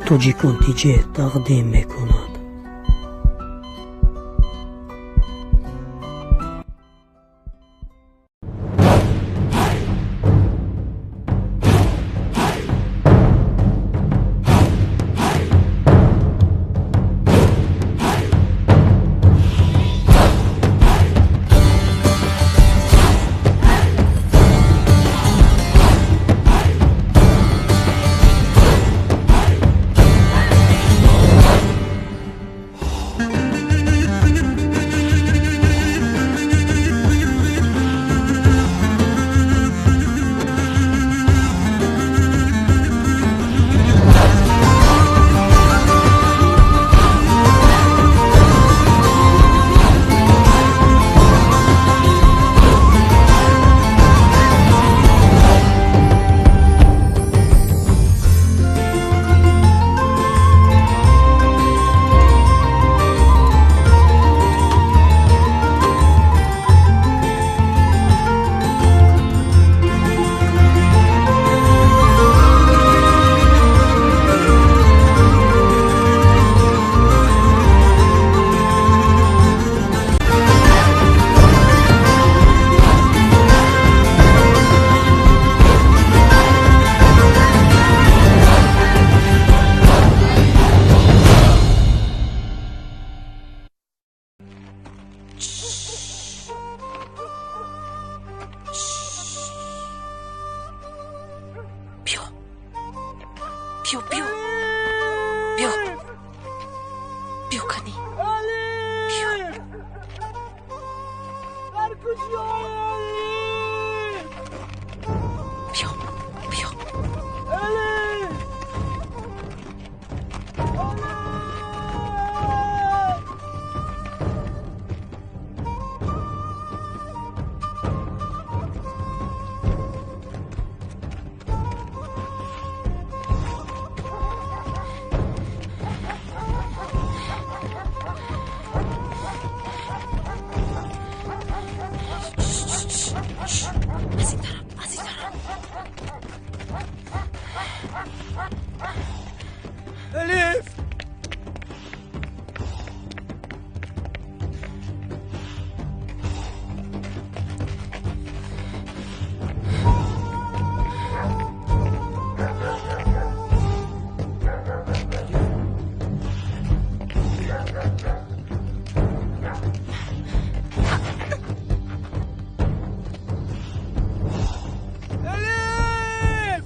Тоҷикон ТҶ тақдим мекунад. Биё, биё, биё, биё, биё, кани, биё. Биё, биё. Аз ин тараф, аз ин тараф. Элиф! Элиф!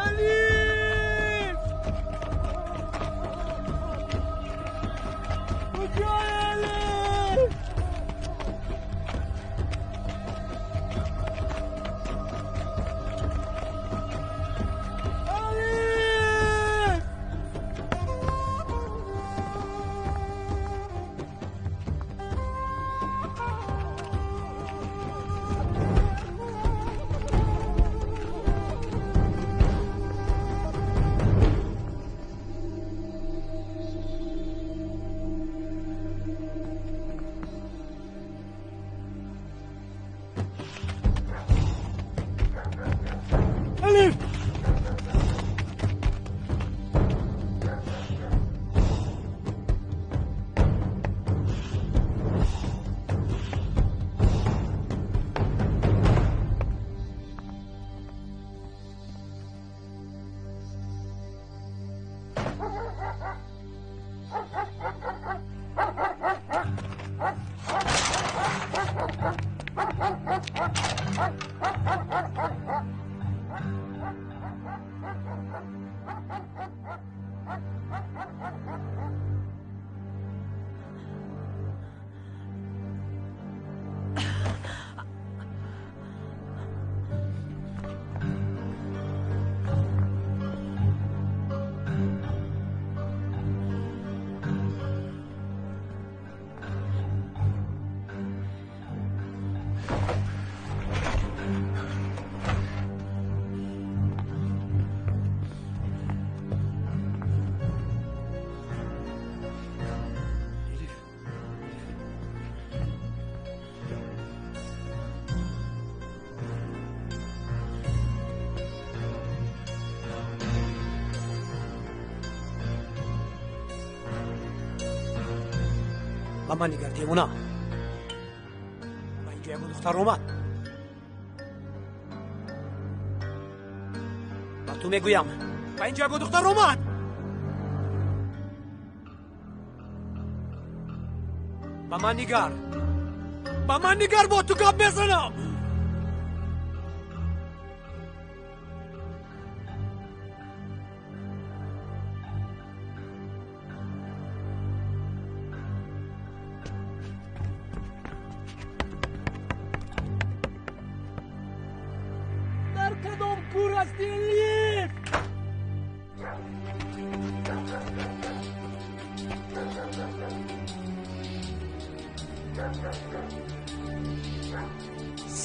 Элиф! Куҷои Элиф? Элиф! Элиф! Ба ман нигар, девона. Ба инҷо ягон духтар омад. Ба ту мегӯям, ба инҷо ягон духтар омад. Ба ман нигар. Ба ман нигар, бо ту гап мезанам. Дар кадом кур ҳасти, Элиф?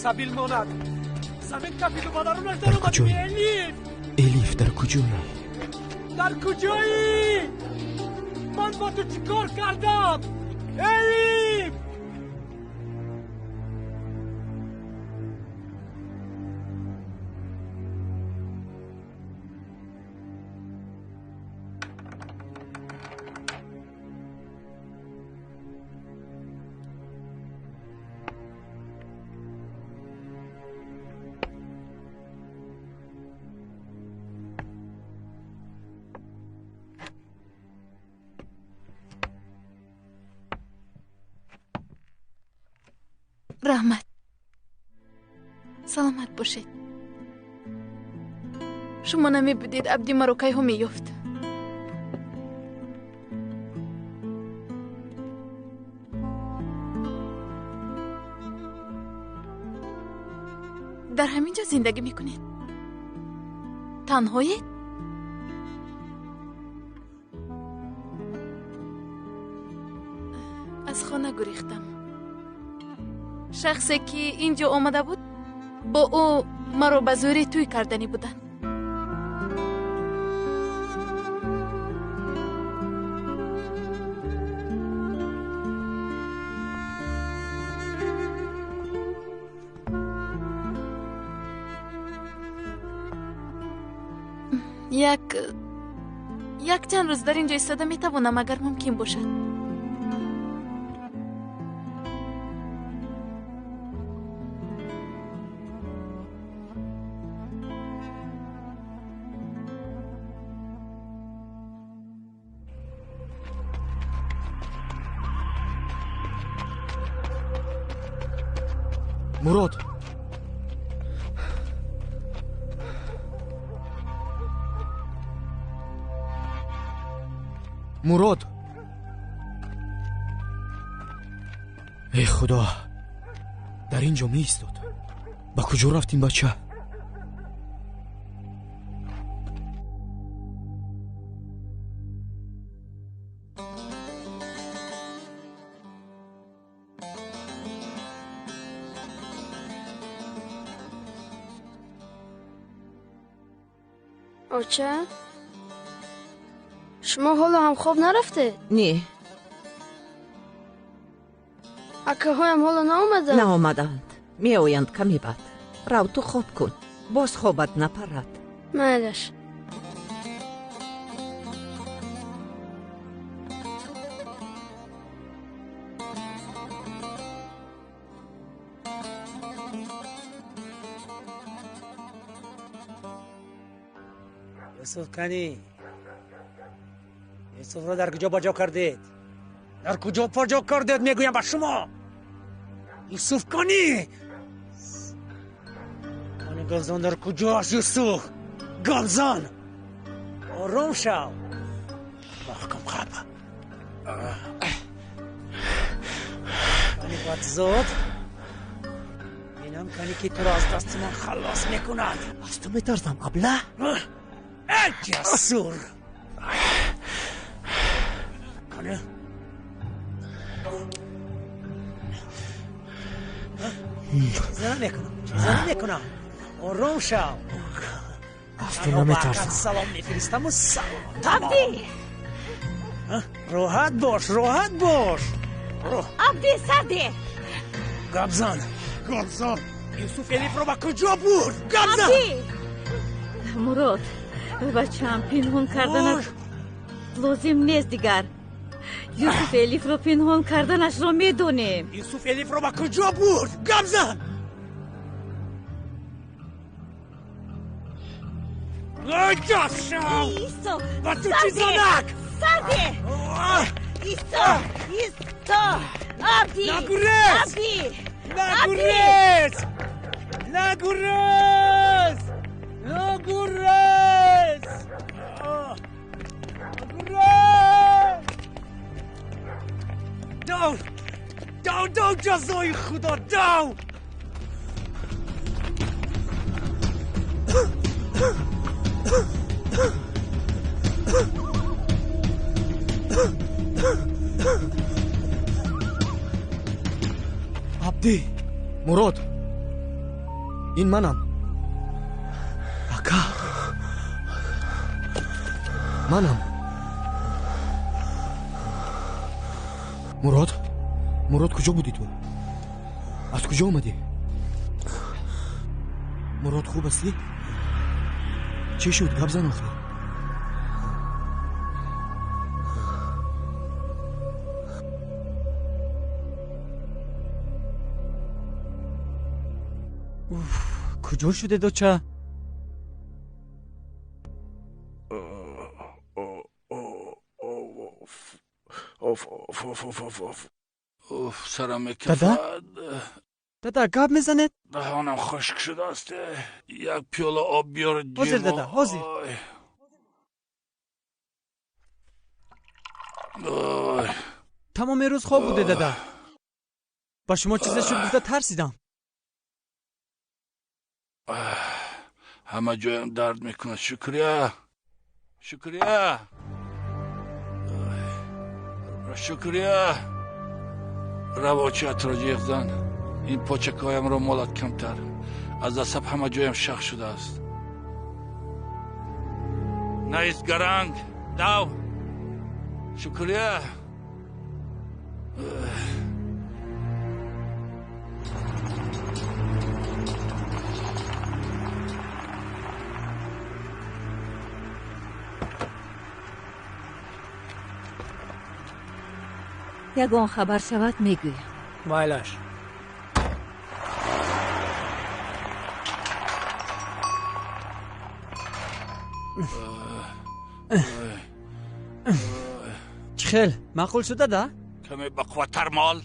Сабил монад. Замин кафиду ба дарунаш даромад. Элиф! Элиф, дар куҷоӣ? Дар куҷоӣ? Ман бо ту чӣ кор кардам? Элиф! Раҳмат, саломат бошед. Шумо намебудед, Абди маро кайҳо меёфт. Дар ҳамин ҷо зиндагӣ мекунед? Танҳоед? Аз хона гурехтам. Шахсе ки ин ҷо омада буд, бо ӯ маро ба зӯрӣ тӯй карданӣ буданд. Якчанд рӯз дар ин ҷо истода метавонам, агар мумкин бошад. Мурод! Мурод! Эй худо! Дар ин ҷо меистод. Ба куҷо рафт ин бача? Оча, шумо ҳоло ҳам хоб нарафтед? Не. Акаҳоям ҳоло наомаданд? Наомаданд. Меоянд каме баъд. Рав, ту хоб кун. Боз хобат напарад. Майлаш. Юсуф кани? Юсуфро дар куҷо ба ҷо кардед? Дар куҷо ба ҷо кардед, мегӯям ба шумо? Юсуф кани? Кани Гавзан дар куҷоаст, Юсуф? Гавзан! Ором шав. Маҳкам қаб. Кани бадзод? Бинам кани ки туро аз дасти ман халос мекунад. Аз ту метарсам, абла? Эй, ҷасур! Кани? Чизе намекунам, чизе намекунам. Ором шав. Аз ту наметарсам. Салом мефиристаму салом. Абди! Роҳат бош, роҳат бош. Абди, сарде! Гапзан, Гапзан. Юсуф Элифро ба куҷо бурд? Гапзан! Абди! Мурод, бачаам, пинҳон карданат лозим нест дигар. Юсуф Элифро пинҳон карданашро медонем. Юсуф Элифро ба куҷо бурд? Гап зан! Исто! Ба ту чӣ занак? Сарде! Исто! Исто! Абди! Нагурез! Абди! Нагурез! Нагурез! Нагурез! Нагурез! Дав! Дав, дав, ҷазои худо, дав! Абдӣ, Мурод, ин манам. Ака, манам. Мурод, Мурод, куҷо будӣ ту? Аз куҷо омадӣ? Мурод, хуб ҳастӣ? Чӣ шуд? Гап зан охир. Куҷо шуде, доча? Сарам мекафад. Дада, гап мезанед? Даҳонам хушк шудааст. Як пиёла об биёр. Ҳозир, дада, ҳозир. Тамоми рӯз хоб буде, дада. Ба шумо чизе шуд гуфта тарсидам. Ҳама ҷоям дард мекунад. Шукрия, шукрия, шукрия. Равочиатро ҷиғ зан. Ин почакҳоямро молат камтар. Аз асаб ҳама ҷоям шах шудааст. Наист гаранг, дав. Шукрия. Ягон хабар шавад, мегӯям. Майлаш. Чӣ хел маъқул шуд, дада? Каме бақувваттар мол.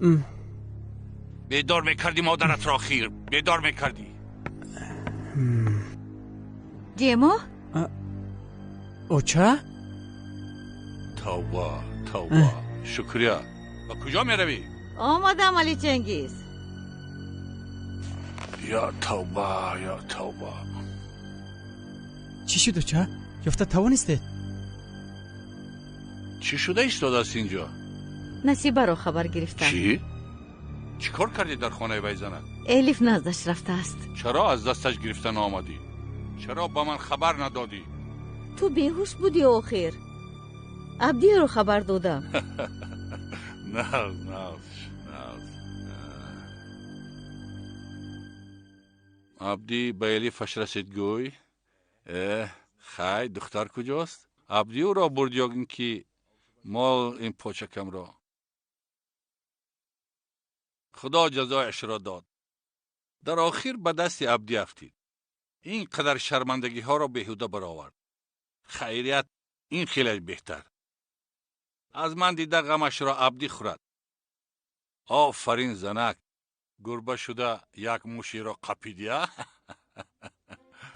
Бедор мекардӣ модаратро, хир бедор мекардӣ. Ҷемо? Оча? Тавба, тавба. Шукрия, ба куҷо меравӣ? Омадам, Али Чингиз. Ё тавба, ё тавба. Чӣ шуд, оча? Ёфта тавонистед? Чӣ шуда истодааст инҷо? Насибаро хабар гирифтам. Чӣ? Чӣ кор кардӣ дар хонаи вайзанак? Элиф наздаш рафтааст. Чаро аз дасташ гирифта наомадӣ? Чаро ба ман хабар надодӣ? Ту беҳуш будӣ охир. Абдиро хабар додам. Нағз, нағз, нағз. Абдӣ ба Элифаш расид гӯй. Хай, духтар куҷост? Абдӣ ӯро бурд ё ин ки мол ин почакамро? Худо ҷазояшро дод. Дар охир ба дасти Абдӣ афтид. Ин қадар шармандагиҳоро беҳуда баровард. Хайрият, ин хелаш беҳтар. Аз ман дида ғамашро Абдӣ хӯрад. Офарин, занак, гурба шуда як муширо қапидия.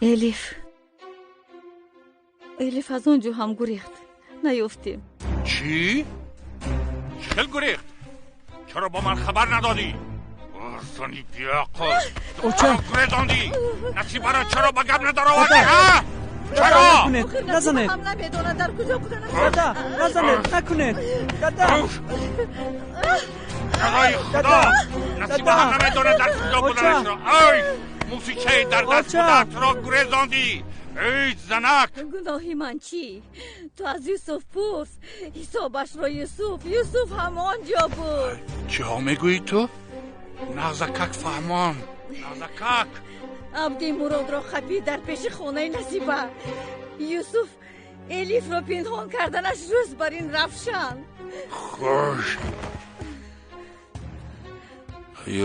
Элиф, Элиф аз он ҷо ҳам гурехт. Наёфтем. Чӣ? Чӣ хел гурехт? Чаро ба ман хабар надодӣ? Зани беақл, духтарро гурезондӣ. Насибаро чаро ба гап надаровардӣ, ҳа? Чаро? Назанед. Намедонад дар куҷо буданаш. Дада, назанед, накунед. Дада. Ҷазои худо, Насиба ҳам намедонад дар куҷо буданашро. Ай, мусичаи дар даст будаатро гурезондӣ. Эй занак! Гуноҳи ман чӣ? Ту аз Юсуф пурс. Ҳисобашро Юсуф. Юсуф ҳамон ҷо буд. Чиҳо мегӯӣ ту? Нағзакак фаҳмон, нағзакак. Абди Муродро хапид дар пеши хонаи Насиба. Юсуф Элифро пинҳон карданаш рӯз бар ин равшан. Хуш.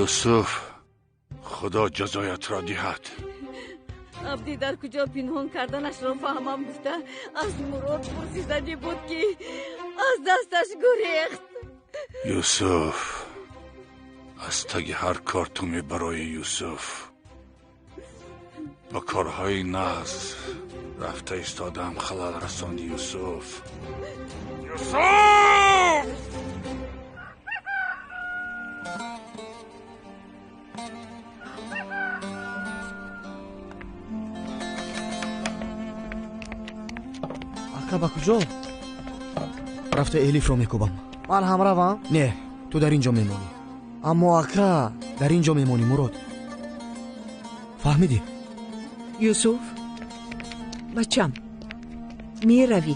Юсуф, Худо ҷазоятро диҳад. Абдӣ дар куҷо пинҳон карданашро фаҳмам гуфта аз Мурод пурсиданӣ буд, ки аз дасташ гурехт. Юсуф, аз таги ҳар кор ту мебароӣ. Юсуф, ба корҳои нағз рафта истодаам халал расонди. Юсуф, Юсуф! Ака, ба куҷо? Рафта Элифро мекӯбам. Ман ҳам равам? Не, ту дар ин ҷо мемонӣ. Аммо ака. Дар ин ҷо мемонӣ, Мурод. Фаҳмидӣ? Юсуф, бачам, меравӣ.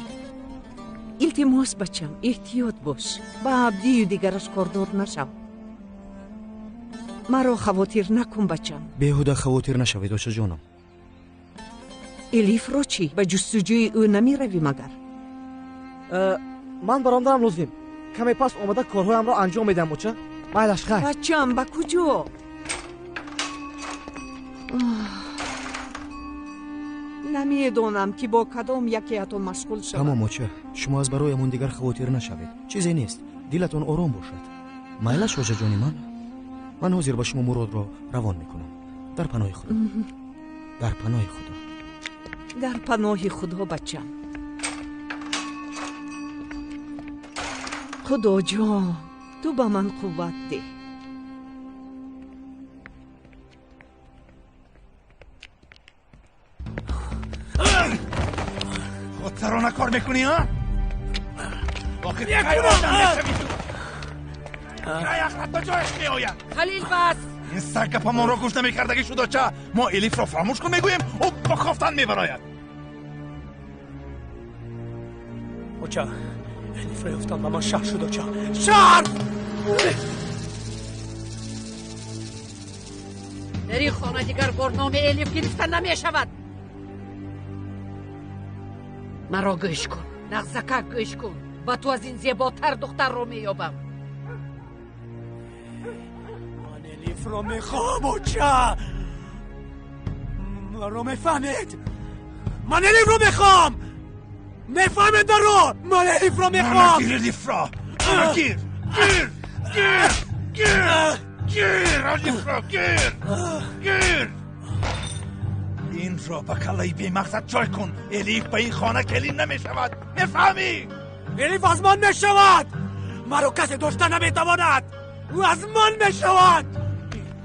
Илтимос, бачам, эҳтиёт бош. Ба Абдию дигараш кордор нашав. Маро хавотир накун, бачам. Беҳуда хавотир нашавед, очаҷонам. Элифро чӣ? Ба ҷустуҷӯи ӯ намеравӣ магар? Ман баромадарам лозим. Каме пас омада корҳоямро анҷом медиҳам, оча. Майлаш, хайр. Бачам, ба куҷо? Намедонам, ки бо кадом якеатон машғул шавам. Тамом, оча, шумо аз бароямон дигар хавотир нашавед. Чизе нест, дилатон ором бошад. Майлаш, очаҷони ман. Ман ҳозир ба шумо Муродро равон мекунам. Дар паноҳи Худо. Дар паноҳи Худо. Дар паноҳи Худо, бачам. Худоҷон, ту ба ман қувват деҳ. Худсарона кор мекунӣ, а? Охир кай одам мешавӣ ту? Кай ақлат ба ҷояш меояд? Халил, бас! Ин саг гапамонро гӯш намекардагӣ шуд, оча. Мо Элифро фаромӯш кун мегӯем, ӯ ба кофтан мебарояд. Оча, Элифро ёфтан ба ман шаҳр шуд, оча. Шаҳр! Дар ин хона дигар бор номи Элиф гирифта намешавад. Маро гӯш кун, нағзакак гӯш кун. Ба ту аз ин зеботар духтарро меёбам. Ман Элифро мехоҳам, оча. Маро мефаҳмед? Ман Элифро мехоҳам. Мефаҳмед маро? Ман Элифро мехоҳам. Гир Элифро. Гир, гир, гир, гир, гир, Элифро, гир, гир. Инро ба каллаи бемақсад ҷой кун. Элиф ба ин хона келин намешавад. Мефаҳмӣ? Элиф аз ман мешавад. Маро касе дошта наметавонад. Ӯ аз ман мешавад.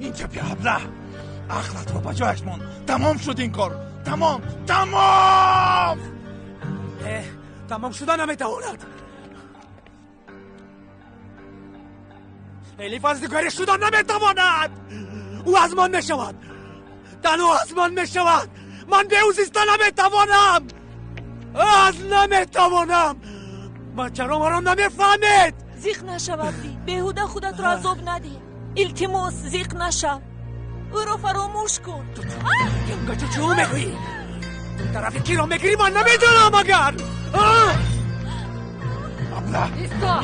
Инҷа бия, абла. Ақлатро ба ҷояш мон. Тамом шуд ин кор. Тамом, тамом. Тамом шуда наметавонад. Элиф аз дигаре шуда наметавонад. Ӯ аз ман мешавад. Танҳо аз ман мешавад. Ман бе ӯ зиста наметавонам. Аз наметавонам. Ман чаро маро намефаҳмед? Зиқ нашав, Абдӣ. Беҳуда худатро азоб надиҳ. Илтимос, зиқ нашав. Ӯро фаромӯш кун. Гаҷо чӣ мегӯӣ? Ту тарафи киро мегирӣ, ман намедонам агар. Абла,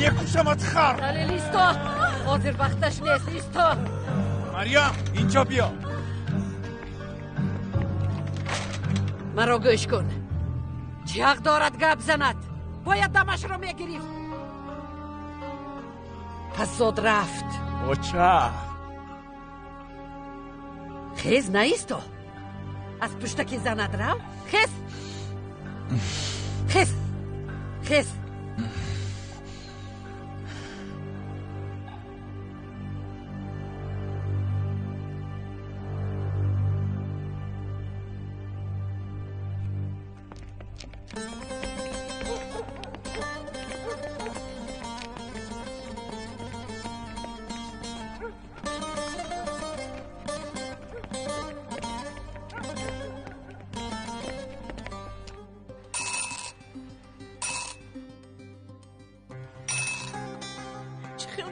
мекушамат, хар. Халил, исто. Ҳозир вақташ нест, исто. Марьям, инҷо биё. Маро гӯш кун. Чӣ ҳақ дорад гап занад? Бояд дамашро мегирифт. Пас зод рафт. Оча. Хез, наисто. Аз пуштаки занат рав. Хез. Хез. Хез.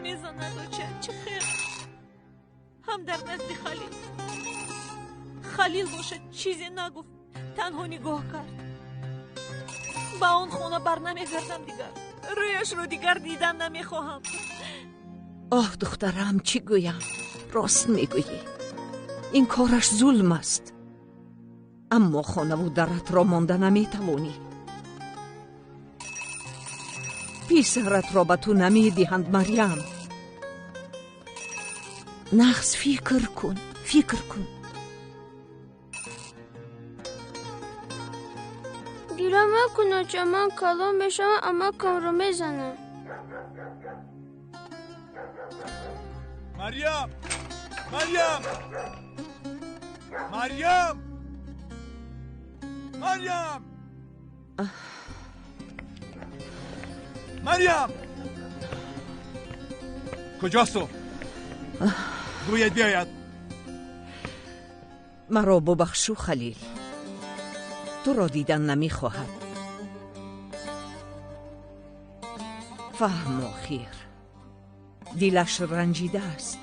Мезанад, оча, чӣ хел. Ҳам дар назди Халил. Халил бошад чизе нагуфт, танҳо нигоҳ кард. Ба он хона бар намегардам дигар. Рӯяшро дигар дидан намехоҳам. Оҳ, духтарам, чӣ гӯям? Рост мегӯӣ. Ин кораш зулм аст. Аммо хонаву даратро монда наметавонӣ. Писаратро ба ту намедиҳанд, Марьям. Нағз фикр кун, фикр кун. Гира макун, оча, ман калон мешавам, амакамро мезанам. Марьям! Марьям! Марьям! Марьям! Марьям! Куҷост ӯ? Гӯяд биёяд. Маро бубахшу, Халил. Туро дидан намехоҳад. Фаҳм, охир. Дилаш ранҷидааст.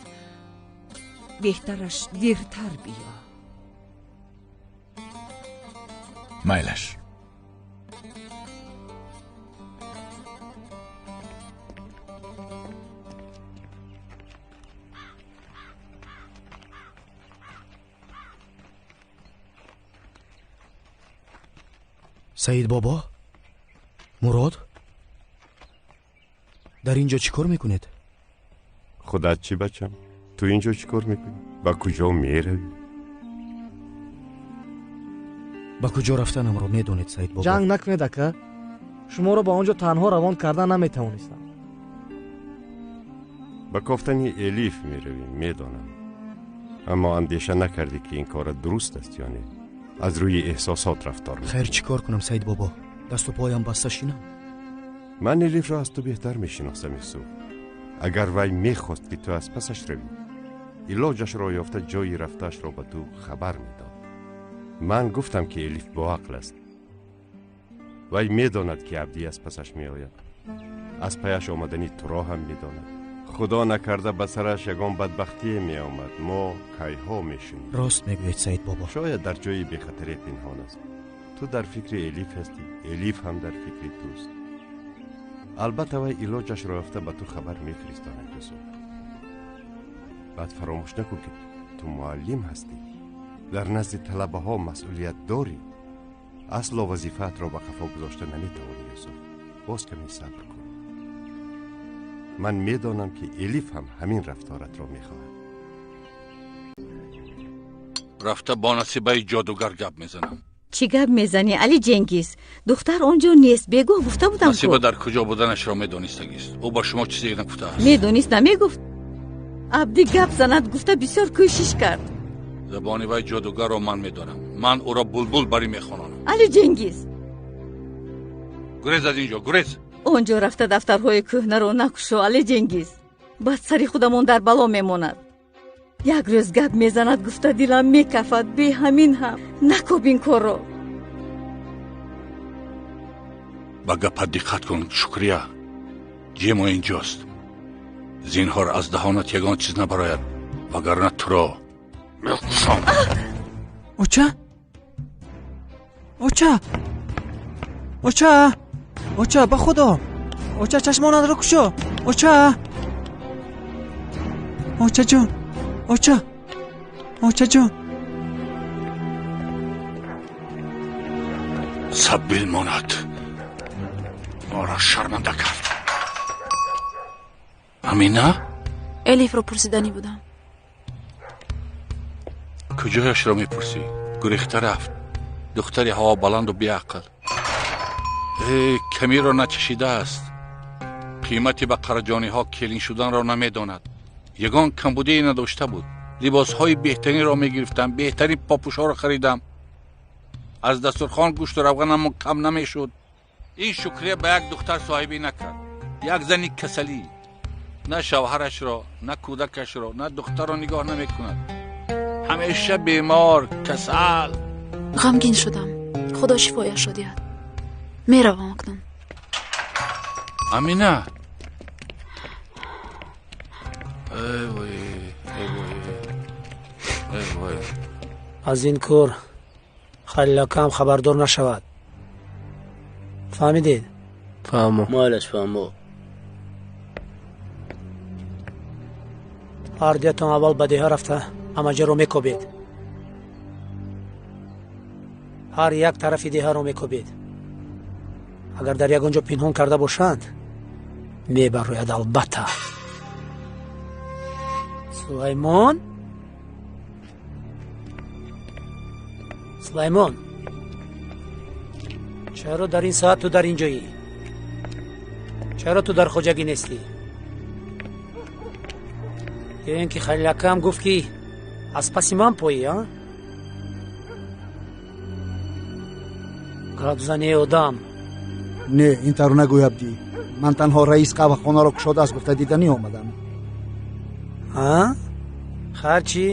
Беҳтараш дертар биё. Майлаш. Саид бобо, Мурод, дар ин ҷо чӣ кор мекунед? Худат чӣ, бачам? Ту ин ҷо чӣ кор мекунӣ? Ба куҷо меравӣ? Ба куҷо рафтанамро медонед, Саид бобо. Ҷанг накунед, ака. Шуморо ба он ҷо танҳо равон кардан наметавонистам. Ба кофтани Элиф меравӣ, медонам. Аммо андеша накардӣ, ки ин кора дуруст аст ё не. Аз рӯи эҳсосот рафтор мекунӣ. Хайр, чӣ кор кунам, Саид бобо? Дасту поям баста шинам? Ман Элифро аз ту беҳтар мешиносам, Юсуф. Агар вай мехост, ки ту аз пасаш равӣ, илоҷашро ёфта ҷои рафтаашро ба ту хабар медод. Ман гуфтам, ки Элиф боақл аст. Вай медонад, ки Абдӣ аз пасаш меояд. Аз паяш омадани туро ҳам медонад. Худо накарда ба сараш ягон бадбахтие меомад, мо кайҳо мешунидем. Рост мегӯед, Саид бобо. Шояд дар ҷои бехатаре пинҳон аст. Ту дар фикри Элиф ҳастӣ, Элиф ҳам дар фикри туст. Албатта вай илоҷашро ёфта ба ту хабар мефиристонад, Юсуф. Баъд фаромӯш накун, ки ту муаллим ҳастӣ. Дар назди талабаҳо масъулият дорӣ. Асло вазифаатро ба қафо гузошта наметавонӣ, Юсуф. Боз каме сабр кун. Ман медонам, ки Элиф ҳам ҳамин рафторатро мехоҳад. Рафта бо Насибаи ҷодугар гап мезанам. Чӣ гап мезанӣ, Али Ҷенгиз? Духтар он ҷо нест. Бегоҳ гуфта будам. Насиба дар куҷо буданашро медонистагист. Ӯ ба шумо чизе нагуфтааст. Медонист, намегуфт. Абдӣ гап занад гуфта бисёр кӯшиш кард. Забони вай ҷодугарро ман медонам. Ман ӯро булбул барӣ мехононам. Али Ҷенгиз, гурез аз ин ҷо, гурез. Он ҷо рафта дафтарҳои кӯҳнаро накушо, Али Ҷенгиз. Баъд сари худамон дар бало мемонад. Як рӯз гап мезанад гуфта дилам мекафад. Бе ҳамин ҳам накоб ин корро. Ба гапат диққат кун, Шукрия. Ҷемо инҷост. Зинҳор аз даҳонат ягон чиз набарояд, вагарна туро мекушам. Оча? Оча? Оча? Оча, ба худо! Оча, чашмонатро кушо! Оча! Очаҷон! Оча! Очаҷон! Сабил монад. Моро шарманда кард. Амина? Элифро пурсиданӣ будам. Куҷояшро мепурсӣ? Гурехта рафт. Духтари ҳавобаланду беақл. Камиро начашидааст. Қимати ба қараҷониҳо келин шуданро намедонад. Ягон камбудие надошта буд. Либосҳои беҳтаринро мегирифтам, беҳтарин попӯшҳоро харидам. Аз дастурхон гӯшту равғанам кам намешуд. Ин Шукрия ба як духтар соҳибӣ накард. Як зани касалӣ. На шавҳарашро, на кӯдакашро, на духтарро нигоҳ намекунад. Ҳамеша бемор, касал. Ғамгин шудам. Худо шифояшро диҳад. Меравам акнун. Амина! Эй вой, эй вой, эй вой. Аз ин кор Халилакам хабардор нашавад. Фаҳмидед? Фаҳмо. Майлаш, фаҳмо. Ҳар дуятон аввал ба деҳа рафта ҳамаҷаро мекобед. Ҳар як тарафи деҳаро мекобед. Агар дар ягон ҷо пинҳон карда бошанд, мебарояд албатта. Сулаймон? Сулаймон, чаро дар ин соат ту дар ин ҷоӣ? Чаро ту дар хоҷагӣ нестӣ? Ё ин ки Халил акам гуфт, ки аз паси ман поӣ, а? Гап зани, одам. Не, ин тавр нагӯй, Абдӣ. Ман танҳо раис қаҳвахонаро кушодааст гуфта диданӣ омадам. А? Хайр, чӣ?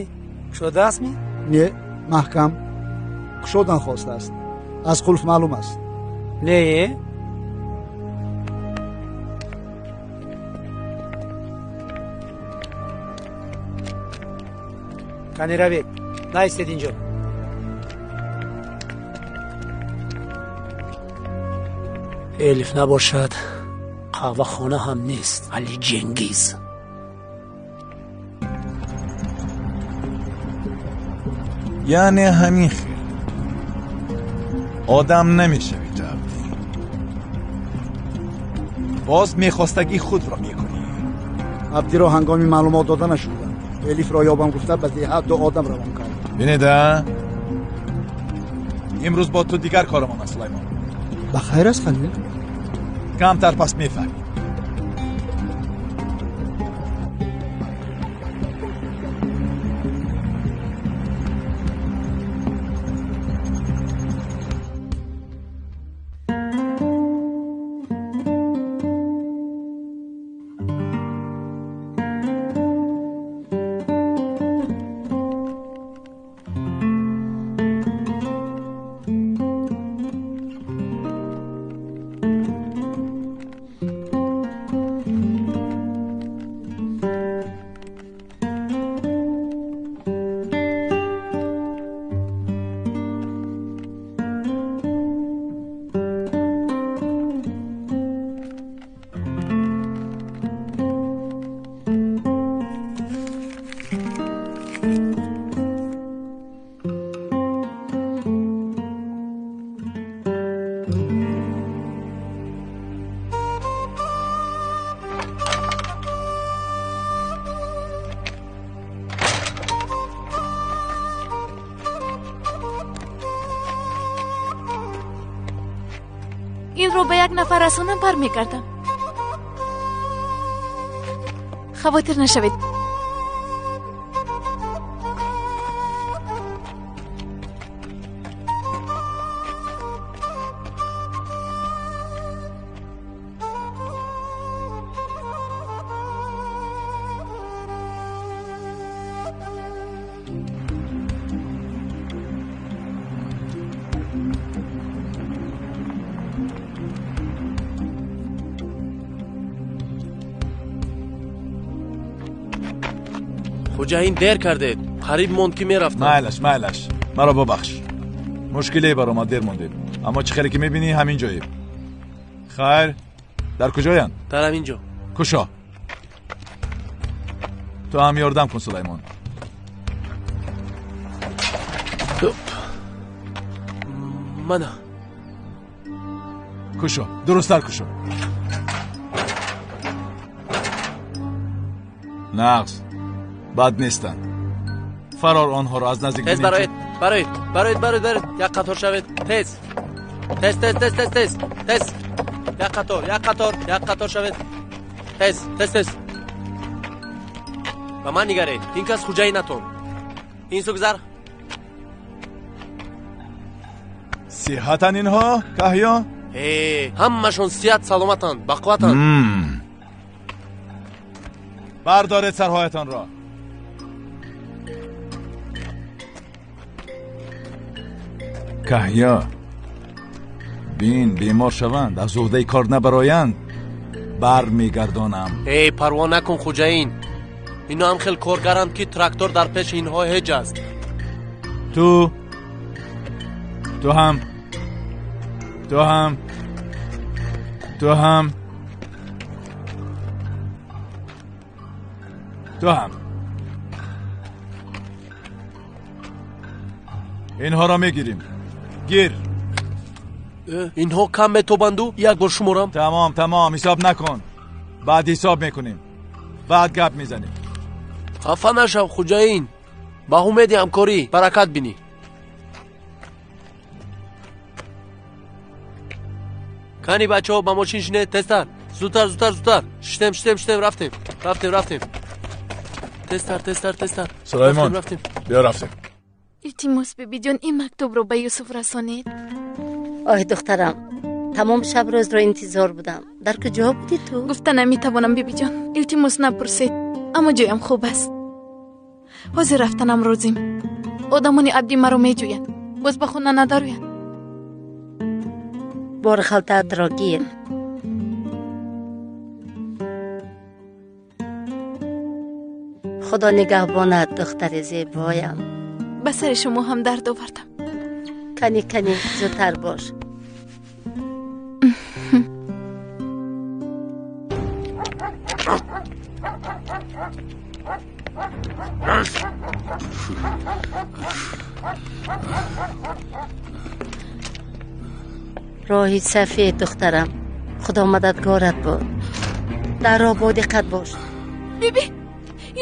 Кушодааст ми? Не, маҳкам. Кушодан хостааст. Аз қулф маълум аст. Не? Кани равед, наистед инҷо. Элиф набошад, қаҳвахона ҳам нест. Али Ҷенгиз. Яъне ҳамин хел одам намешавӣ ту, Абдӣ. Боз мехостагӣ худро мекунӣ. Абдиро ҳангоми маълумот дода нашудам. Элифро ёбам гуфта ба деҳа ду одам равон кард. Бинеда, имрӯз бо ту дигар корамон аст, Сулаймон. Ба хайр аст, Халил? Камтар пас мефаҳмӣ. Инро ба як нафар расонам, бармегардам. Хавотир нашавед. Хуҷаин, дер кардед, қариб монд, ки мерафтам. Майлаш, майлаш, маро бубахш. Мушкиле баромад, дер мондем, аммо чӣ хеле ки мебинӣ, ҳамин ҷоем. Хайр, дар куҷоянд? Дар ҳамин ҷо. Кушо. Ту ҳам ёрдам кун, Сулаймон. Мана. Кушо, дурусттар кушо. Нағз, бад нестанд. Фарор онҳоро аз наздик. Тез бароед, бароед, бароед, бароед, бароед, як қатор шавед, тез, тез, тез, тез, тез, тез, тез, як қатор, як қатор, як қатор шавед, тез, тез, тез. Ба ман нигаред, ин кас хуҷаинатон. Ин су гузар. Сиҳатанд инҳо, Каҳё? Э, ҳамашон сиҳат саломатанд, бақувватанд. Бардоред сарҳоятонро. Каҳё, бин, бемор шаванд, аз уҳдаи кор набароянд, бармегардонам. Эй, парво накун, хуҷаин. Ино ҳам хел коргаранд, ки трактор дар пеши инҳо ҳеҷ аст. Ту ҳам, ту ҳам. Ту ҳам. Ту ҳам. Инҳоро мегирем. Гир. Инҳо кам метобанду як бор шуморам. Тамом, тамом, ҳисоб накун. Баъд ҳисоб мекунем. Баъд гап мезанем. Хафа нашав, хуҷаин. Ба умеди ҳамкорӣ баракат бинӣ. Кани бачаҳо ба мошин шинед, тезтар. Зудтар, зудтар, зудтар. Шитем, шитем, шитем, рафтем. Рафтем, рафтем. Тезтар, тезтар, тезтар. Сулаймон, рафтем. Биё рафтем. Илтимос, бибиҷон, ин мактубро ба Юсуф расонед. Оҳ, духтарам, тамом шаб рӯзро интизор будам. Дар куҷо будӣ ту? Гуфта наметавонам, бибиҷон. Илтимос напурсед, аммо ҷоям хуб аст. Ҳозир рафтанам розим. Одамони Абдӣ маро меҷӯянд. Боз ба хона надароянд. Бори халтаатро гир. Худо нигаҳбонад, духтари зебоям. Ба сари шумо ҳам дард овардам. Кани, кани, зудтар бош. Роҳи сафед, духтарам. Худо мададгорат буд. Дар роҳ бо диққат бош. Биби,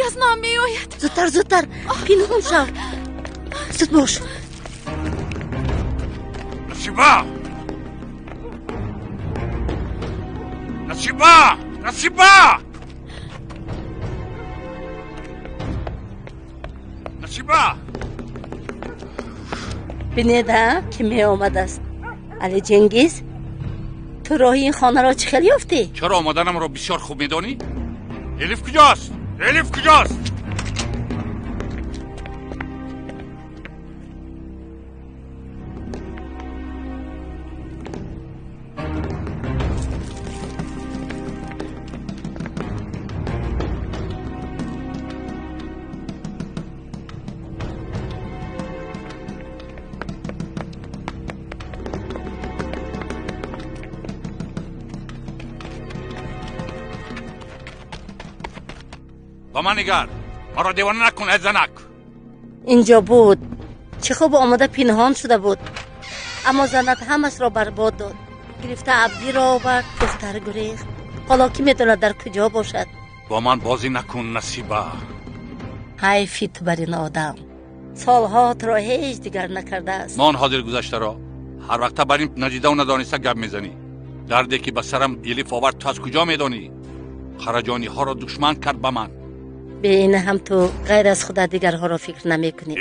Ясна меояд. Зудтар, зудтар, пинҳон шав. Зуд бош. Насиба! Насиба! Насиба! Насиба! Бинед, ки меомадааст. Али Ҷенгиз, ту роҳи ин хонаро чӣ хел ёфтӣ? Чаро омаданамро бисёр хуб медонӣ? Элиф куҷост? Элиф куҷост? Ба ман нигар, маро девона накун, эй занак. Инҷо буд. Чӣ хуб омода пинҳон шуда буд. Аммо занат ҳамашро барбод дод. Гирифта Абдиро овард, духтар гурехт. Ҳоло кӣ медонад дар куҷо бошад? Бо ман бозӣ накун, Насиба. Ҳайфи ту бар ин одам. Солҳо туро ҳеҷ дигар накардааст. Мон ҳозир гузаштаро ҳар вақта бар ин надидаву надониста гап мезанӣ. Дарде ки ба сарам Элиф овард ту аз куҷо медонӣ? Хараҷониҳоро душман кард ба ман. Бе ин ҳам ту ғайр аз худа дигарҳоро фикр намекунӣ.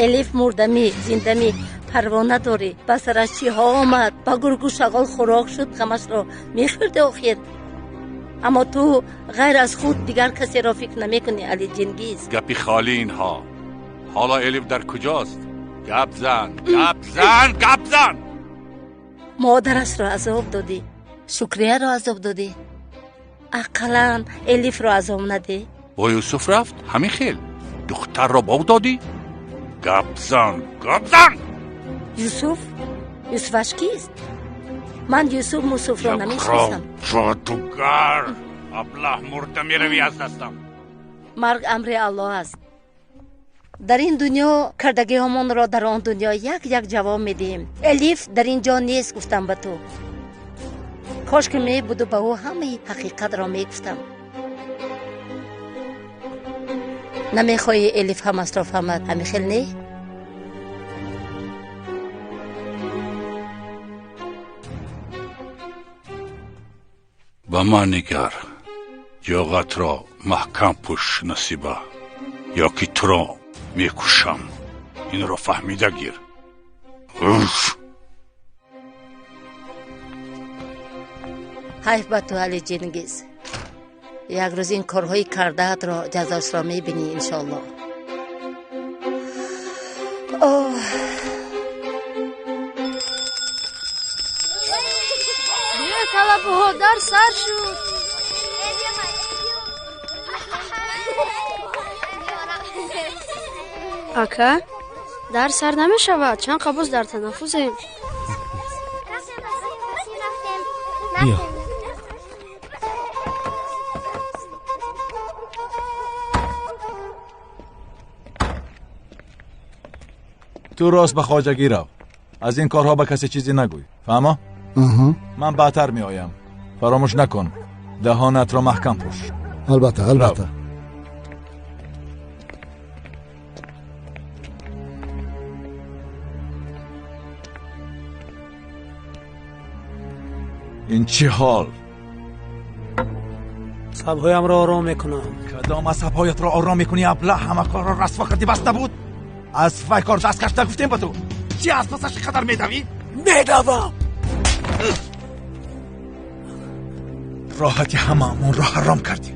Элиф мурдамӣ, зиндамӣ парво надорӣ. Ба сараш чиҳо омад, ба гургу шағол хӯрок шуд, ғамашро мехӯрди охир. Аммо ту ғайр аз худ дигар касеро фикр намекунӣ, Али Ҷенгиз. Гапи холӣ инҳо. Ҳоло Элиф дар куҷост? Гап зан, гап зан, гап зан! Модарашро азоб додӣ, Шукрияро азоб додӣ. Ақаллан Элифро азоб надӣ. Бо Юсуф рафт? Ҳамин хел. Духтарро бо ӯ додӣ? Гап зан, гап зан! Юсуф? Юсуфаш кист? Ман Юсуф Мусуфро намешиносам. Ҷодугар! Аблаҳ, мурда меравӣ аз дастам. Марг амри Аллоҳ аст. Дар ин дунё кардагиҳомонро дар он дунё як як ҷавоб медиҳем. Элиф дар ин ҷо нест, гуфтам ба ту. Кош ки мебуду ба ӯ ҳамаи ҳақиқатро мегуфтам. Намехоҳӣ Элиф ҳамасро фаҳмад, ҳамин хел не? Ба ман нигар, ҷоғатро маҳкам пӯш, Насиба, ё ки туро мекушам. Инро фаҳмида гир. Уф! Ҳайф ба ту, Али Ҷенгиз. Як рӯз ин корҳои кардаатро ҷазошро мебинӣ, иншоаллоҳ. Оҳ! Талабҳо дар сар шуд. Ака, дар сар намешавад. Чанд қабуз дар танаффусем. Биё. Ту рост ба хоҷагӣ рав. Аз ин корҳо ба касе чизе нагӯй. Фаҳмо? Ман баъдтар меоям. Фаромӯш накун. Даҳонатро маҳкам пӯш. Албатта, албатта. Ин чӣ ҳол? Асабҳоямро ором мекунам. Кадом асабҳоятро ором мекунӣ, аблаҳ? Ҳама корро расво кардӣ, бас набуд? Аз вай кор даст кашта гуфтем ба ту. Чӣ аз пасаш қадар медавӣ? Медавам. Роҳати ҳамаамонро ҳаром кардӣ.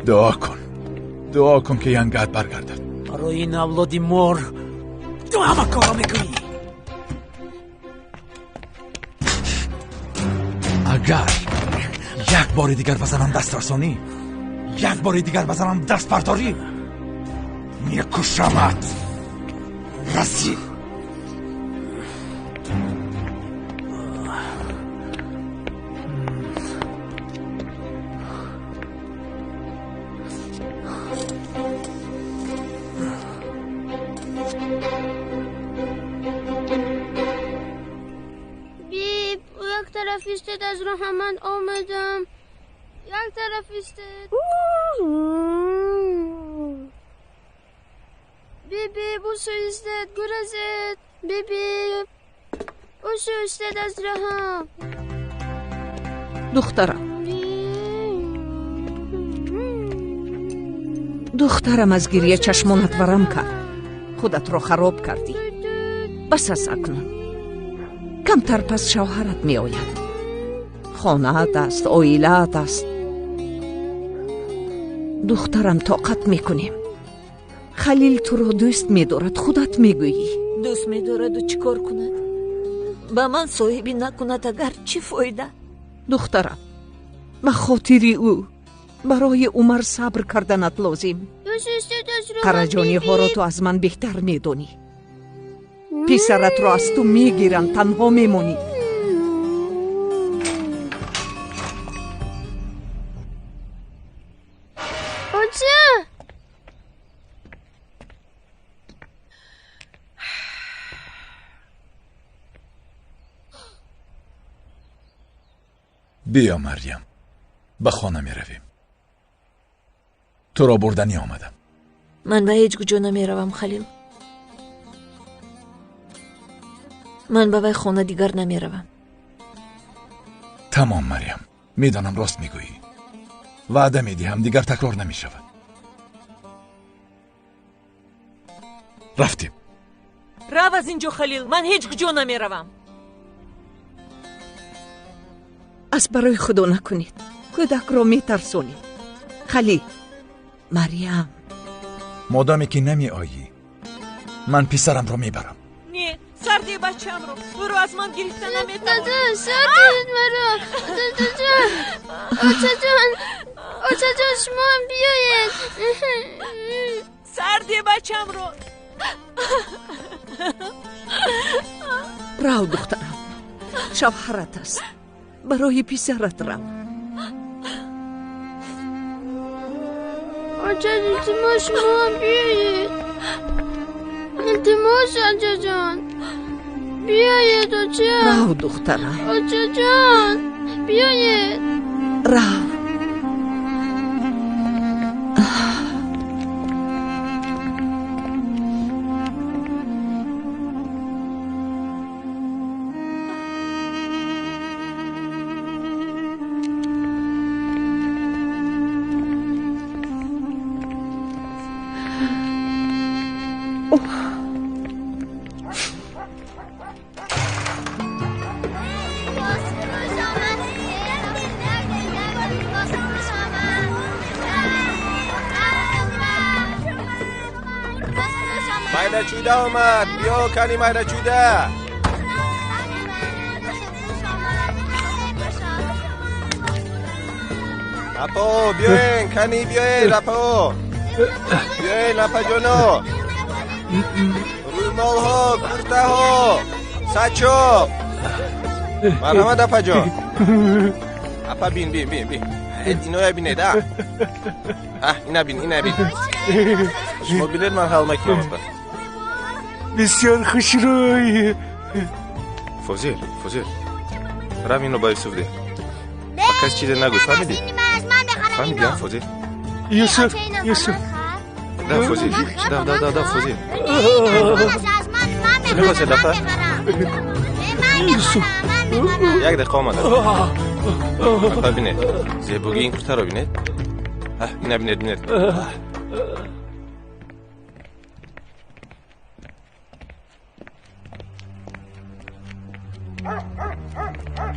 Дуо кун, дуо кун, ки янгат баргардад. Барои ин авлоди мор ту ҳама корро мекунӣ. Агар як бори дигар ба занам даст расонӣ, як бори дигар ба занам даст бардорӣ, мекушамат. Расӣ. Бип, як тараф истед, аз роҳа ман омадам. Як тараф истед. Биби, бусу истед, гуразед. Биби, бусу истед аз роҳам. Духтарам, духтарам, аз гиря чашмонат варам кард. Худатро хароб кардӣ. Бас аст акнун. Камтар пас шавҳарат меояд. Хонаат аст, оилаат аст. Духтарам, тоқат мекунем. Халил туро дӯст медорад, худат мегӯӣ. Дӯст медораду чӣ кор кунад? Ба ман соҳибӣ накунад агар чӣ фоида? Духтарам, ба хотири ӯ барои Умар сабр карданат лозим. Қараҷониҳоро ту аз ман беҳтар медонӣ. Писаратро аз ту мегиранд, танҳо мемонӣ. Оча! Биё, Марьям, ба хона меравем. Туро бурданӣ омадам. Ман ба ҳеҷ куҷо намеравам, Халил. Ман ба вай хона дигар намеравам. Тамом, Марьям, медонам рост мегӯӣ. Ваъда медиҳам, дигар такрор намешавад. Рафтем. Рав аз ин ҷо, Халил, ман ҳеҷ куҷо намеравам. Аз барои худо накунед. Кӯдакро метарсонед. Халил, Марьям. Модоме ки намеоӣ, ман писарамро мебарам. Не, сарди бачамро. Ӯро аз ман гирифта наметавонӣ. Дада, сардед маро. Дадаҷон, очаҷон, очаҷон, шумо ҳам биёед. Сарди бачамро. Рав, духтарам, шавҳарат аст. Барои писарат рав. Оча, илтимос, шумо ҳам биёед. Илтимос, очаҷон, биёед, оча. Рав, духтарам. Очаҷон, биёед. Рав. Майдачӯда омад, биё кани майдачӯда. Апо, биёен, кани биёен, апо. Биёен, апаҷоно. Рӯмолҳо, куртаҳо, Сачо! Марҳамат, апаҷон. Апа, бин, бин, бин, бин. Иноя бинед, а? А, ина бин, ина бин. Шумо бинед, ман ҳал мекунам, апа. Бисёр хушрӯй. Фозил, Фозил. Рав инро ба Юсуф деҳ. Ба кас чизе нагӯ, фаҳмидӣ? Фаҳмидӣ, а, Фозил? Юсуф, Юсуф. Да, Фозил. Да, да, да, да, Фозил. Чӣ мехостед, апа? Юсуф. Як дақиқа омадам. Апа, бинед. Зебогии ин куртаро бинед. Ина бинед, бинед.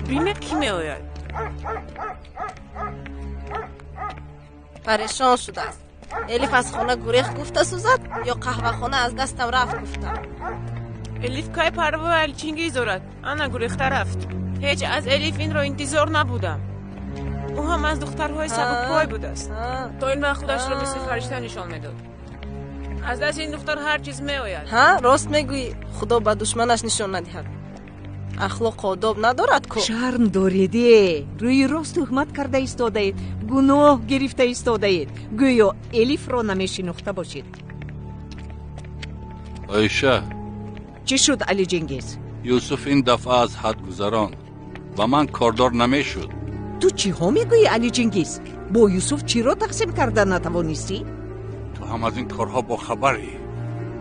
Бинед, кӣ меояд. Парешон шудааст. Элиф аз хона гурехт гуфта сӯзад ё қаҳвахона аз дастам рафт гуфта. Элиф кай парвои Аличингиз дорад? Ана гурехта рафт. Ҳеҷ аз Элиф инро интизор набудам. Ӯ ҳам аз духтарҳои сабукпой будааст. То ин вақт худашро мисли фаришта нишон медод. Аз дасти ин духтар ҳар чиз меояд. Ҳа, рост мегӯӣ. Худо ба душманаш нишон надиҳад. Ахлоқу одоб надорад ку. Шарм доред, е. Рӯи рост туҳмат карда истодаед, гуноҳ гирифта истодаед. Гӯё Элифро намешинохта бошед. Оиша. Чӣ шуд, Али Ҷингиз? Юсуф ин дафъа аз ҳад гузаронд. Ба ман кордор намешуд. Ту чиҳо мегӯӣ, Али Ҷингиз? Бо Юсуф чиро тақсим карда натавонистӣ? Ту ҳам аз ин корҳо бохабарӣ.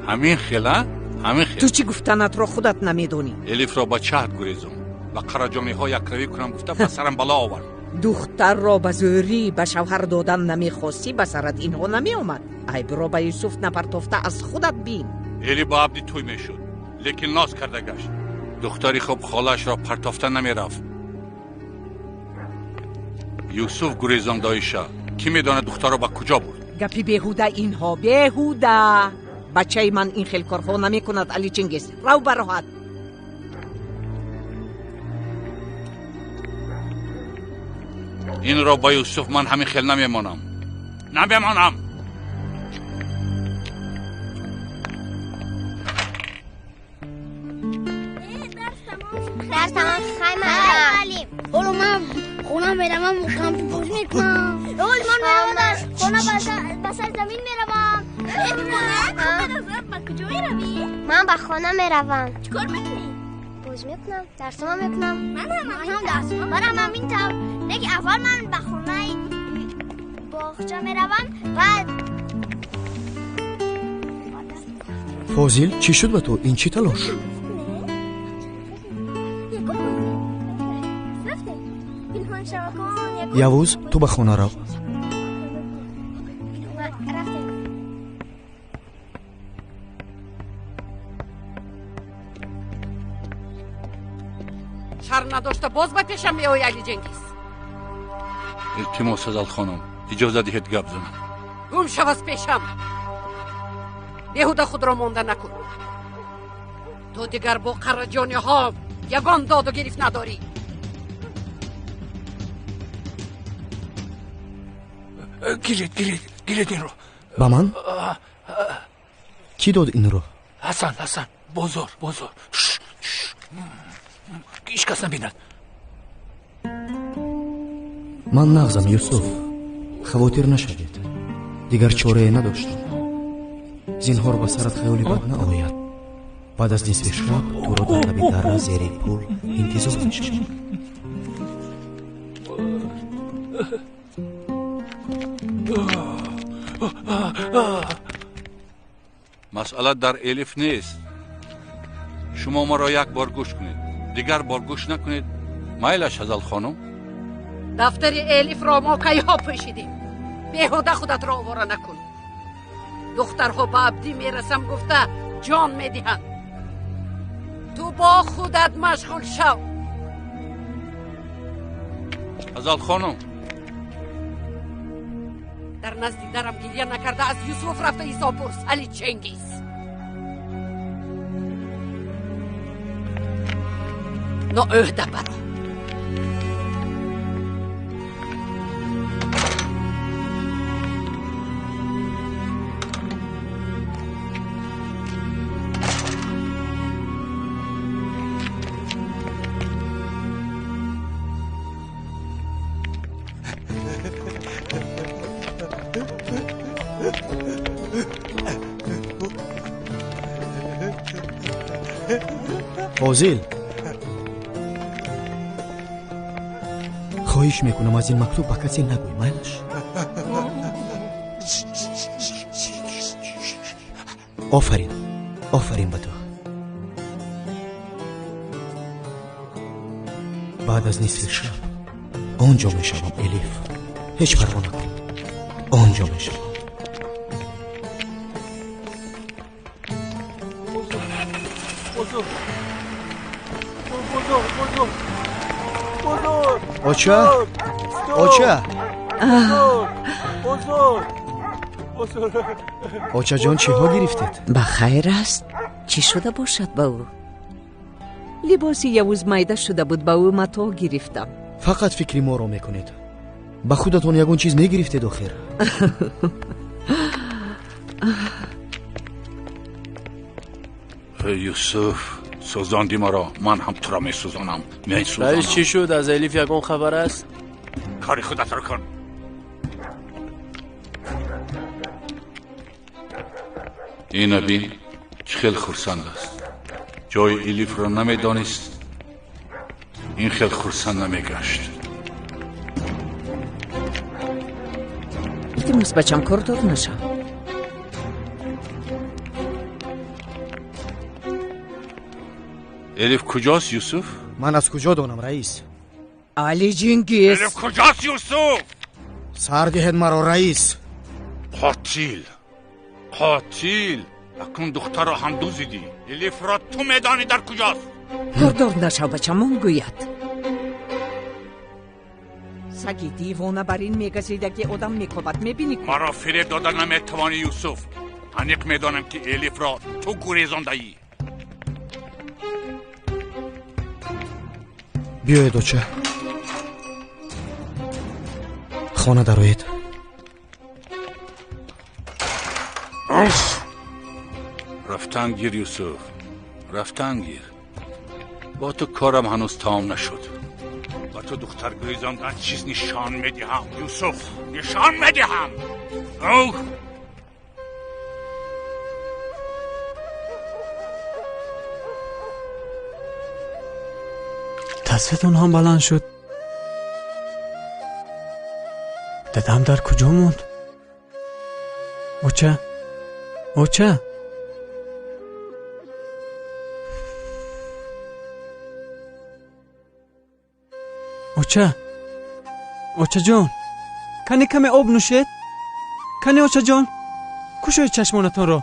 Ҳамин хел, а? Ҳамин хел. Ту чӣ гуфтанатро худат намедонӣ. Элифро ба чаҳд гурезум. Ба қараҷониҳо якравӣ кунам гуфта ба сарам бало овард. Духтарро ба зӯрӣ ба шавҳар додан намехостӣ, ба сарат инҳо намеомад. Айбро ба Юсуф напартофта аз худат бин. Элиф ба Абди тӯй мешуд, лекин ноз карда гашт. Духтари хуб холаашро партофта намерафт. Юсуф гурезонд Оиша. Кӣ медонад духтарро ба куҷо бурд? Гапи беҳуда инҳо, беҳуда. Бачаи ман ин хел корҳо намекунад, Али Чингиз. Рав ба роҳат. Инро ба Юсуф ман ҳамин хел намемонам. Намемонам. Дарс тамом, хай ман. Ҳоло ман хона меравам, компютер мекунам. Ҳоло ман меравам дар хона ба сар замин меравам. Ба куҷо меравӣ? Ман ба хона меравам. Чӣ кор мекунӣ? Боз мекунам, дарсама мекунам. Ман ҳам дарс. Ман ҳам ин тавр. Лекин аввал ман ба хонаи боғча меравам, баъд Фозил, чӣ шуд ба ту? Ин чӣ талош? Явуз, ту ба хона рав. Шарм надошта боз ба пешам меоӣ, Али Ҷенгиз. Илтимос, Азал хонум, иҷоза диҳед гап занам. Гум шав аз пешам. Беҳуда худро монда накун. Ту дигар бо қараҷониҳо ягон доду гирифт надорӣ. Гиред, гиред, гиред инро. Ба ман? Кӣ дод инро? Ҳасан, Ҳасан, бозор, бозор. Ҳеҷ кас набинад. Ман нағзам, Юсуф. Хавотир нашавед. Дигар чорае надоштам. Зинҳор ба сарат хаёли бад наояд. Баъд аз нисфи шаб туро дар лаби дара зери пул интизор мешавам. Масъала дар Элиф нест. Шумо маро як бор гӯш кунед, дигар бор гӯш накунед. Майлаш, Ҳазал хонум. Дафтари Элифро мо кайҳо пӯшидем. Беҳуда худатро овора накун. Духтарҳо ба Абдӣ мерасам гуфта ҷон медиҳанд. Ту бо худат машғул шав. Ҳазал хонум, дар назди дарам гирья накарда аз Юсуф рафта ҳисоб пурс, Али Ченгиз. Ноӯҳда баро. Фозил, хоҳиш мекунам аз ин мактуб ба касе нагӯй, майлаш? Офарин, офарин ба ту. Баъд аз нисфи шаб он ҷо мешавам, Элиф. Ҳеҷ парво накун, он ҷо мешавам. Оча, оча, очаҷон, чиҳо гирифтед? Ба хайр аст. Чӣ шуда бошад ба ӯ? Либоси Явуз майда шуда буд, ба ӯ матоъ гирифтам. Фақат фикри моро мекунед. Ба худатон ягон чиз мегирифтед охир. Юсуф, сӯзонди маро, ман ҳам туро месӯзонам. Месӯзонам. Раис, чӣ шуд? Аз Элиф ягон хабар аст? Кори худатро кун. Ина бин, чӣ хел хурсанд аст. Ҷои Элифро намедонист, ин хел хурсанд намегашт. Илтимос, бачам, кордор нашав. Элиф куҷост, Юсуф? Ман аз куҷо донам, раис? Али Чингиз! Элиф куҷост, Юсуф? Сар диҳед маро, раис. Қотил, қотил! Акнун духтарро ҳам дузидӣ. Элифро ту медонӣ дар куҷост? Кордор нашав, бачам, он гӯяд. Саги дивона бар ин мегазида, ки одам мекобад, мебинӣ? Маро фиреб дода наметавонӣ, Юсуф. Аниқ медонам, ки Элифро ту гурезондаӣ. Биёед, оча, хона дароед. Рафтан гир, Юсуф, рафтан гир. Бо ту корам ҳанӯз тамом нашуд. Ба ту духтар гурезондан чиз нишон медиҳам, Юсуф, нишон медиҳам. Дастатон ҳам баланд шуд. Дадам дар куҷо монд? Оча, оча. Оча, очаҷон, кане каме об нӯшед? Кане, очаҷон, кушоед чашмонатонро.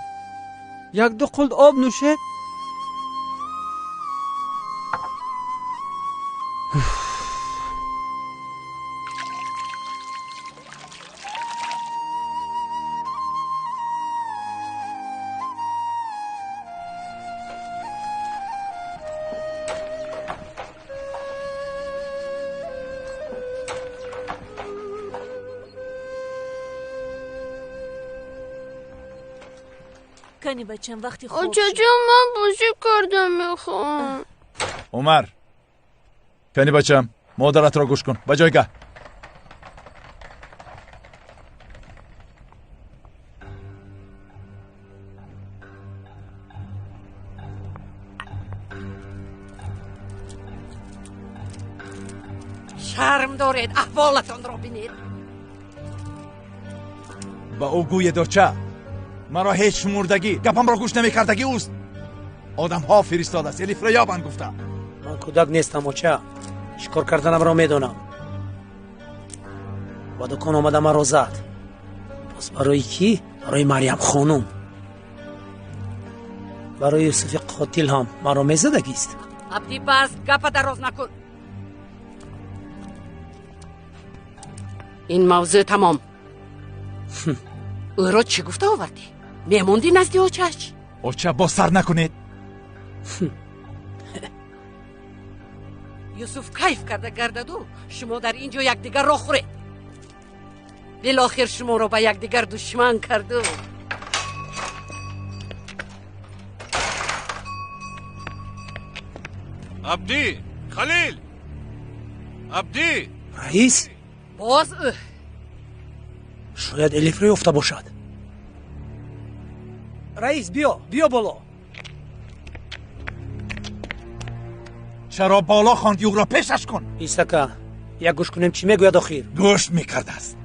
Як-ду қулт об нӯшед? Кани бачам, вақти хоб. Очаҷон, ман бозӣ карда мехоҳам. Умар, кани бачам, модаратро гӯш кун. Ба ҷойгаҳ. Шарм доред, аҳволатонро бинед. Ба ӯ гӯед, оча, маро ҳеҷ шумурдагӣ, гапамро гӯш намекардагӣ ӯст. Одамҳо фиристодааст, Элифро ёбанд гуфта. Ман кӯдак нестам, оча. Чӣ кор карданамро медонам. Ба дукон омада маро зад. Боз барои кӣ? Барои Марьям хонум. Барои Юсуфи қотил ҳам маро мезадагист. Абди, бас, гапа дароз накун. Ин мавзӯъ тамом. Ӯро чӣ гуфта овардӣ? Мемондӣ назди очааш? Оча, боз сар накунед. Юсуф кайф карда гардаду шумо дар ин ҷо якдигарро хӯред. Билохир шуморо ба якдигар душман карду. Абдӣ, Халил, Абдӣ. Раис? Боз ӯ. Шояд Элифро ёфта бошад. Раис, биё, биё боло. Чаро боло хондӣ? Ӯро пешаш кун. Исака, як гӯш кунем, чӣ мегӯяд охир. Гӯш мекардааст.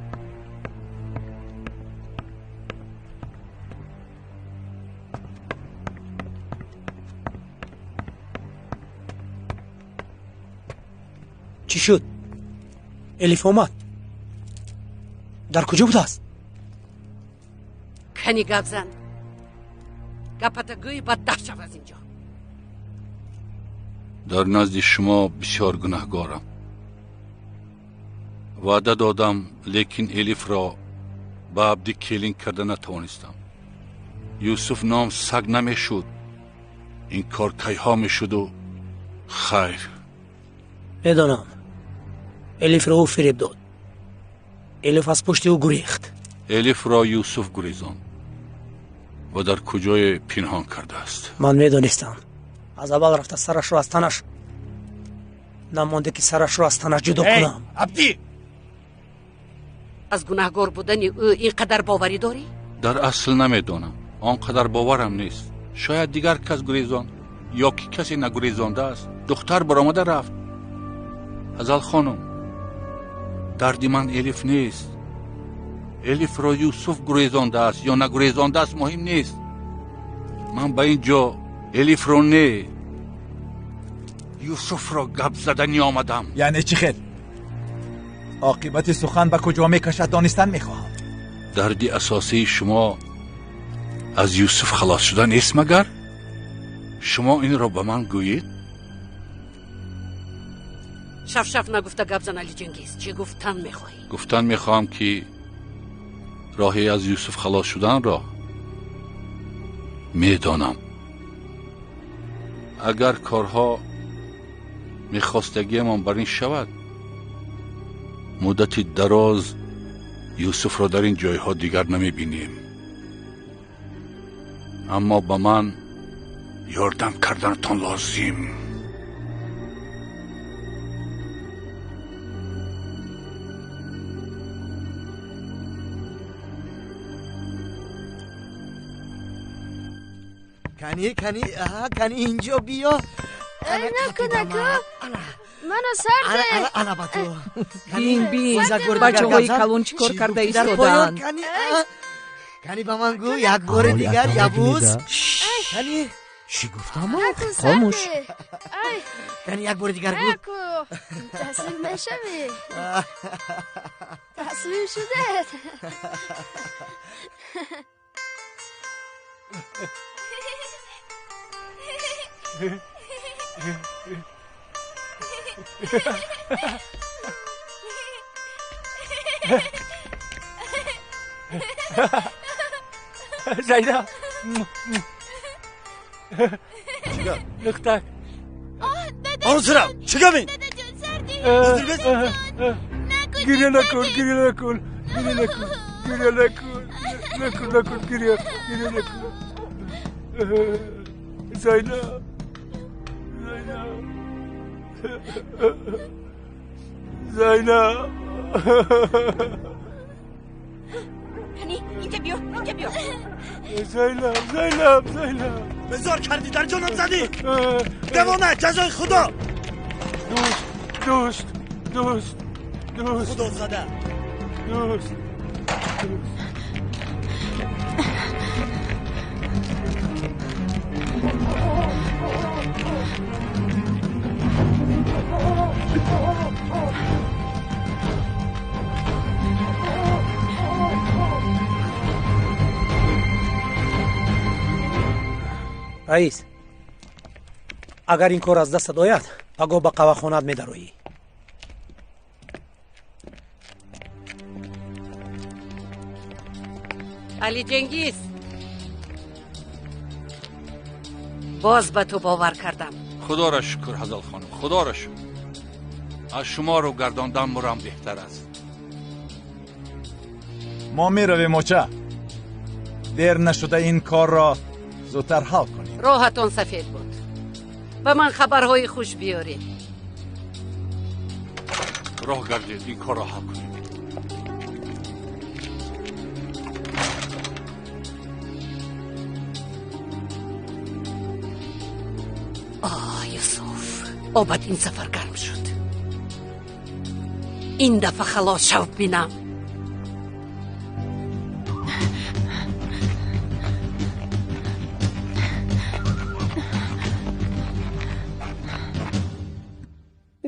Чӣ шуд? Элиф омад. Дар куҷо будааст? Кани гап зан. Гапата гӯй, баъд даҳ шав аз инҷо. Дар назди шумо бисёр гунаҳгорам. Ваъда додам, лекин Элифро ба Абдӣ келин карда натавонистам. Юсуф ном саг намешуд. Ин кор кайҳо мешуду хайр. Медонам, Элифро ӯ фиреб дод. Элиф аз пушти ӯ гурехт. Элифро Юсуф гурезонд ва дар куҷое пинҳон кардааст. Ман медонистам. Аз аввал рафта сарашро аз танаш намонде, ки сарашро аз танаш ҷудо кунам. Абдӣ! Аз гунаҳгор будани ӯ ин қадар боварӣ дорӣ? Дар асл намедонам, он қадар боварам нест. Шояд дигар кас гурезонд ё ки касе нагурезондааст. Духтар баромада рафт. Ҳазал хонум, дарди ман Элиф нест. Элифро Юсуф гурезондааст ё нагурезондааст муҳим нест. Ман ба ин ҷо Элифро не, Юсуфро гап зада ниомадам. Яъне чӣ хел? Оқибати сухан ба куҷо мекашад, донистан мехоҳам. Дарди асосии шумо аз Юсуф халос шудан нест магар? Шумо инро ба ман гӯед? Шафшаф нагуфта гап зан, Али Ҷенгиз. Чӣ гуфтан мехоҳӣ? Гуфтан мехоҳам, ки роҳе аз Юсуф халос шуданро медонам. Агар корҳо мехостагиамон бар ин шавад, муддати дароз Юсуфро дар ин ҷойҳо дигар намебинем. Аммо ба ман ёрдам карданатон лозим. Кани, кани, аҳа, кани, инҷо биё. Ай, накун, ака, мана сарде. Ана, ана ба ту. Бин, бин, бачаҳои калон чӣ кор карда истодаанд. Кани, ба ман гӯ, як бори дигар, явуз. Кани, чӣ гуфтам? Хомӯш. Кани, як бори дигар гӯ. Таслим мешавӣ? Таслим шудед? Зайда. Чӣ гап? Лухтак. Он сирам, чӣ гап ин? Гиря накун, гиря накун, гиря накун, гиря накун, накун, накун, гиря, гиря накун. Зайнаб, Зайнаб, Зайнаб. Кани, инҷа биё, инҷа биё. Зайнаб, Зайнаб, Зайнаб. Безор кардӣ, дар ҷонам задӣ. Девона, ҷазои худо. Дӯст, дӯст, дӯст, дӯст. Худо зада. Дӯст, дӯст. Раис, агар ин кор аз дастат ояд, пагоҳ ба қаҳвахонаат медароӣ. Али Ҷенгиз, боз ба ту бовар кардам. Худоро шукр, Ҳазал хонум, худоро шукр. Аз шуморо гардондан мурам беҳтар аст. Мо меравем, оча. Дер нашуда ин корро зудтар ҳал кунем. Роҳатон сафед буд. Ба ман хабарҳои хуш биёред. Роҳ гардед, ин корро ҳал кунем. Обат ин сафар гарм шуд. Ин дафъа халос шав бинам.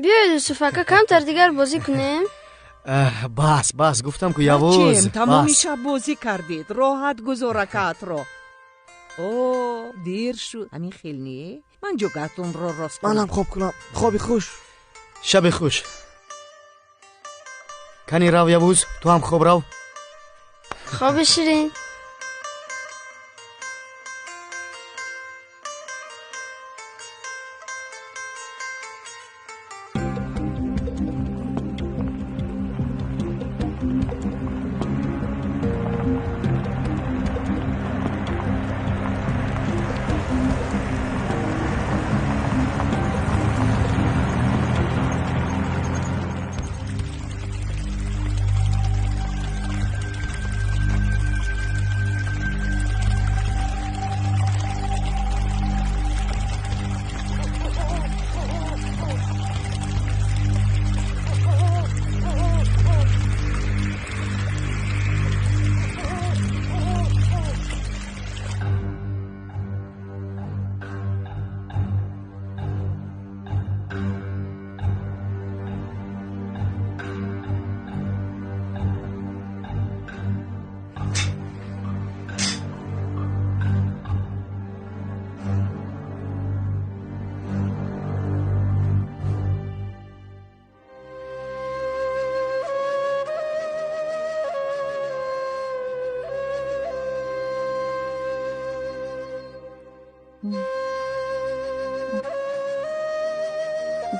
Биёед, Юсуф ака, камтар дигар бозӣ кунем. Бас, бас, гуфтам ку, Явуз. Бачем, тамоми шаб бозӣ кардед. Роҳат гузор акаатро. О, дер шуд. Ҳамин хел не? Ман ҷогаатонро рост кунам. Манам хоб кунам. Хоби хуш. Шаби хуш. Кани рав, Явуз, ту ҳам хоб рав. Хоби ширин.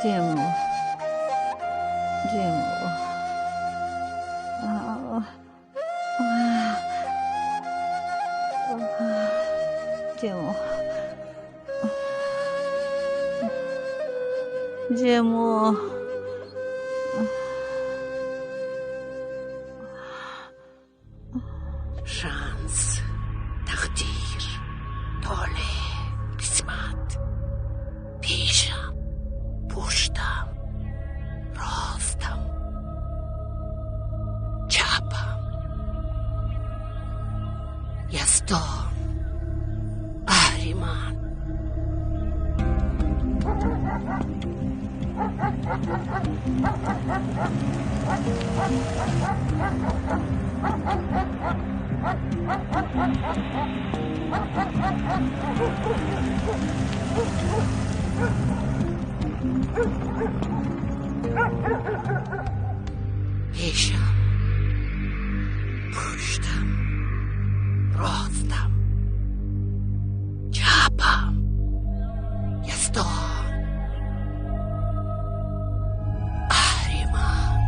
Ҷемо, Ҷемо, Ҷемо, Ҷемо. Шанс, тақдир, толеъ, қисмат, пешам, пуштам, ростам, чапам, Яздон, Аҳриман. Пешам, пуштам, ростам, чапам, Яздон, Аҳриман.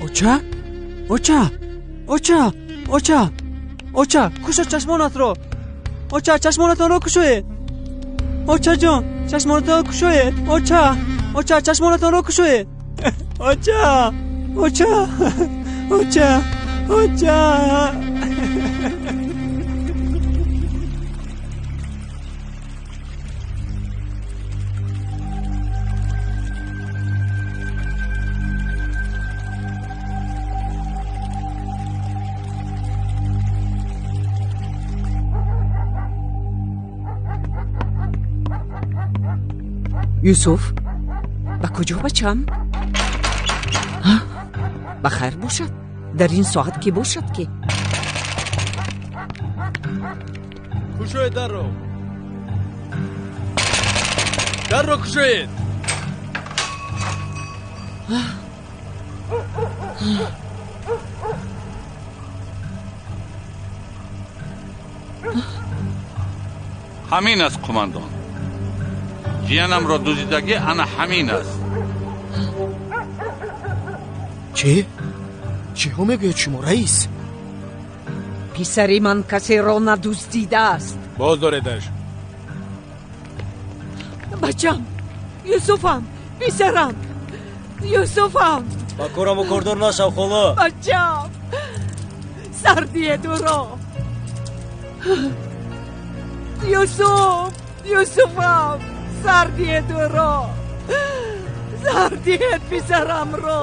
Оча? Оча? Оча? Оча? Оча, кушо чашмонатро. Оча, чашмонатонро кушоед. Очаҷон, чашмонатонро кушоед. Оча, оча, чашмонатонро кушоед. Оча, оча, оча, оча. Юсуф, ба куҷо бачам? Ба хайр бошад? Дар ин соат кӣ бошад ки? Кушоед дарро! Дарро кушоед! Ҳамин аст, қумандон. Ҷиянамро дуздидагӣ ана ҳамин аст. Чӣ? Чиҳо мегӯяд шумо, раис? Писари ман касеро надуздидааст. Боз доредаш. Бачам, Юсуфам, писарам, Юсуфам. Ба кораму кордор нашав, хола. Бачам, сар диҳед ӯро. Юсуф, Юсуфам, сар диҳед ӯро. Сар диҳед писарамро.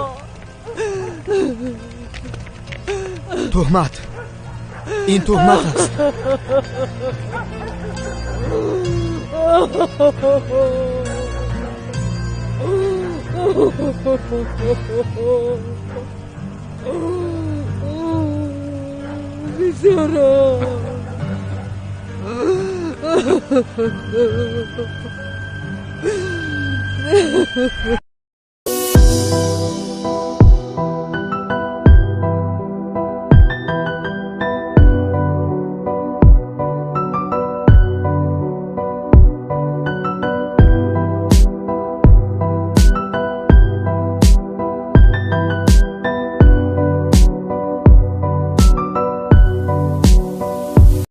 Туҳмат. Ин туҳмат аст. Писарам.